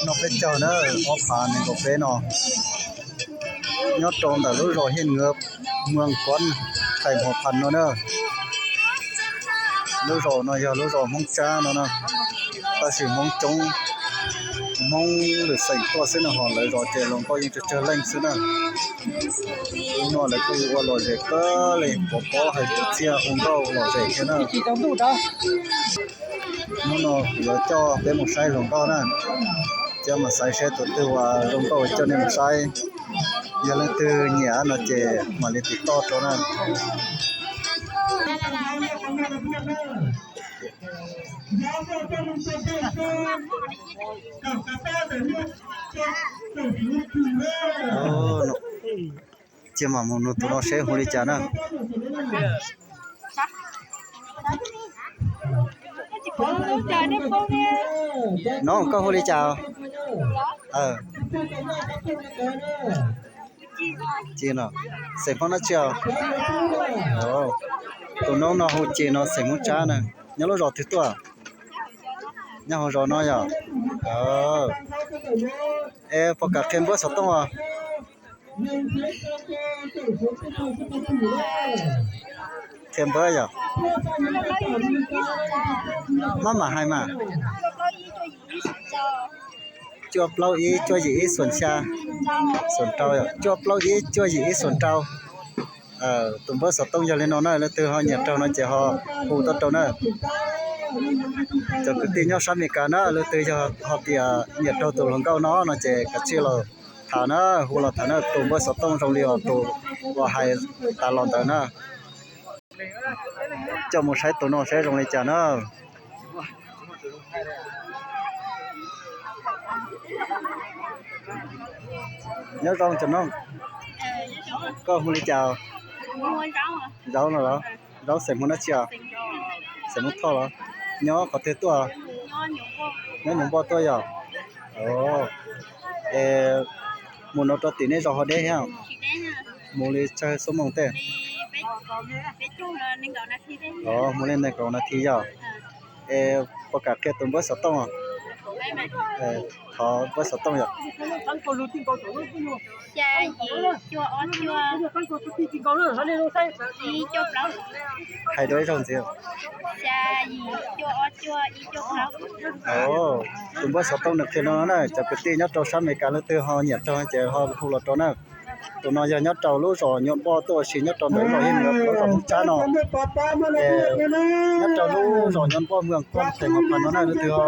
No peb caug na, ob phav nees nkaum peb no, nyob rau ntawm lub zos Hiaj Ngawv, Muas Kob, Thais Hmov Phas no na. Lub zos no yog lub zos Hmoob Tsab no na, tab sis Hmoob coob, Hmoob lwm xeem tuaj xwb no, ho lawv zos ces hluas nkauj yeej tsawg tsawg leej xwb na. Hnub no lawv kuj ua lom zem kawg li, pov pob hais kwv txhiaj hu nkauj lom zem thiab na. Hnub no kuv yuav coj peb mus saib hluas nkauj na, coj mus saib seb tus twg uas zoo nkauj coj nej mus saib. Yog leej twg nyiam no ces mam li tim toj rau na. Cia mam mus nug tus no seb hu li cas na. No koj hu li cas? Ces no, xeem Hmoob dab tsi os? Tus noob no hu Ces no, xeem Hmoob Tsab na. Nyob lub zos twg tuaj? Nyob hauv zos no yom? Es puas kam qhia npawb xov tooj os? Qhia npawb yom? Maj mam hais mas. Cuaj plaub ib cuaj yim ib xoom xya, xoom rau, cuaj plaub ib cuaj yim ib xoom rau. Tus npawb xov tooj yog li no na, leej twg ho nyiam raug no ces ho hu tuaj rau na. Cov kwv tij nyob sab Amelikas na, leej twg yog ho tias nyiam raug tus hluas nkauj no no ces kav tsij los tham na, hu los tham na, tus npawb xov tooj zoo li os tus uas hais tas los ntawd na. Coj mus saib tus no saib zoo li cas na. Nyob zoo cov no, koj hu li cas? Zaub no los? Zaub xeem Hmoob dab tsi os? Xeem Hmoob Thoj los? Nyob qhov twg tuaj? Nyob Nyuj Npoj tuaj yom? Es mus no rau tim nej zos ho deb thiab? Mus li tsawg xuab moos tej? Mus li nees nkaum nas this yom? Es puas kam qhia tus npawb xov tooj? Thov npawb xov tooj yom? Hais dua ib zaug ntxiv. Tus npawb xov tooj nws qhia no na, cov kwv tij nyob rau sab Amelikas leej twg ho nyiam raug ces ho hu los rau na. Tus no yog nyob rau lub zos Nyuj Npoj tuaj ua si nyob rau ntawm lub zos Hib Nws lub zos Hmoob Tsab no. Nyob rau lub zos Nyuj Npoj Muas Kob Thais Hmov Phas no na, leej twg ho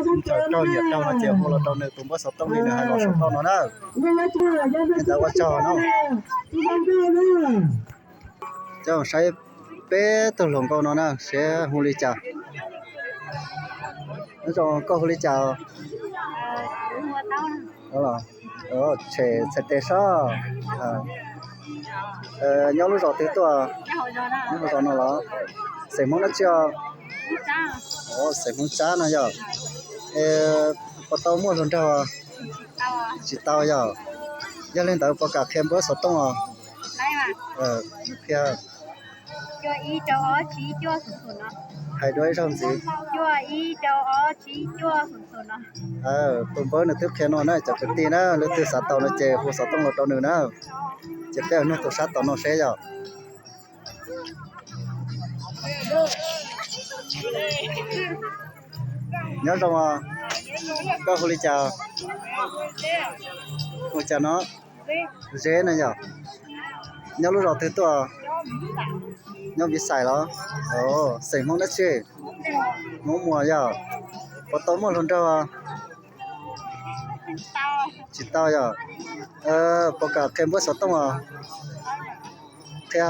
nyiam raug nyiam raug no ces hu los rau nws tus npawb xov tooj li nws hais los saum toj no na. Li ntawd ua tsaug no. Coj saib peb tug hluas nkauj no na seb hu li cas. Nyob zoo, koj hu li cas? Tshem txhais tes sab. Nyob lub zos twg tuaj? Nyob hauv zos no los? Xeem Hmoob dab tsi os? Xeem Hmoob Tsab no yog. Puas tau muaj hluas nraug? Tsis tau yog. Yog li ntawd puas kam qhia npawb xov tooj os? Qhia. Hais dua ib zaug ntxiv. Tus npawb nws twb qhia no na, cov kwv tij na, leej twg xav tau no ces hu xov tooj los rau nws na. Ces peb nug tus sab tom no seb yog. Nyob zoo os, koj hu li cas? Hu cas no? Zeb no yog. Nyob lub zos twg tuaj? Nyob Viv Xais los? Xeem Hmoob dab tsi? Hmoob Muas yog. Puas tau muaj hluas nraug? Tsis tau yog. Puas kam qhia npawb xov tooj os? Qhia.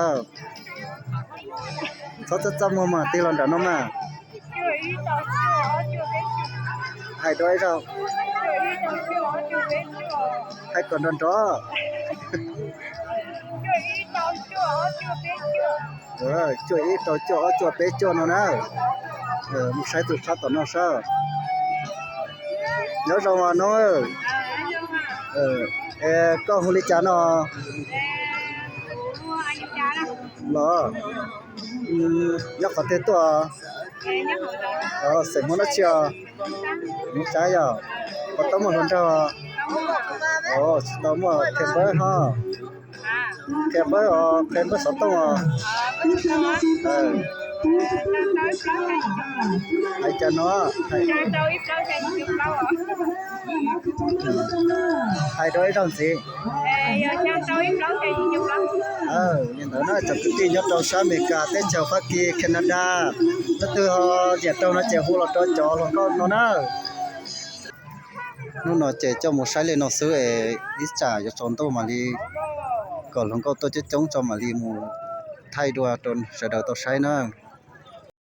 Txhob txaj txaj muag mas tig los nram no mas. Hais dua ib zaug. Hais kom nrov nrov. Cuaj ib rau cuaj ob cuaj peb cuaj no na. Mus saib tus sab tom no sab. Nyob zoo os noob. Koj hu li cas no? Los, nyob qhov twg tuaj? Xeem Hmoob dab tsi os? Hmoob Tsab yog. Puas tau muaj hluas nraug? Tsis tau muaj, qhia npawb ho. Qhia npawb os, qhia npawb xov tooj os. Hais cas no? Hais rau ib zaug ntxiv. Li ntawd na, cov kwv tij nyob rau sab Amelikas teb chaws, Fab Kis, Canada, leej twg ho nyiam raug no ces hu los rau cov hluas nkauj no na. Hnub no ces coj mus saib li no xwb es ib tsam yuav tsaus ntuj mam li, kom hluas nkauj tuaj coob coob tso mam li mus thaij dua rau sawv daws tau saib na.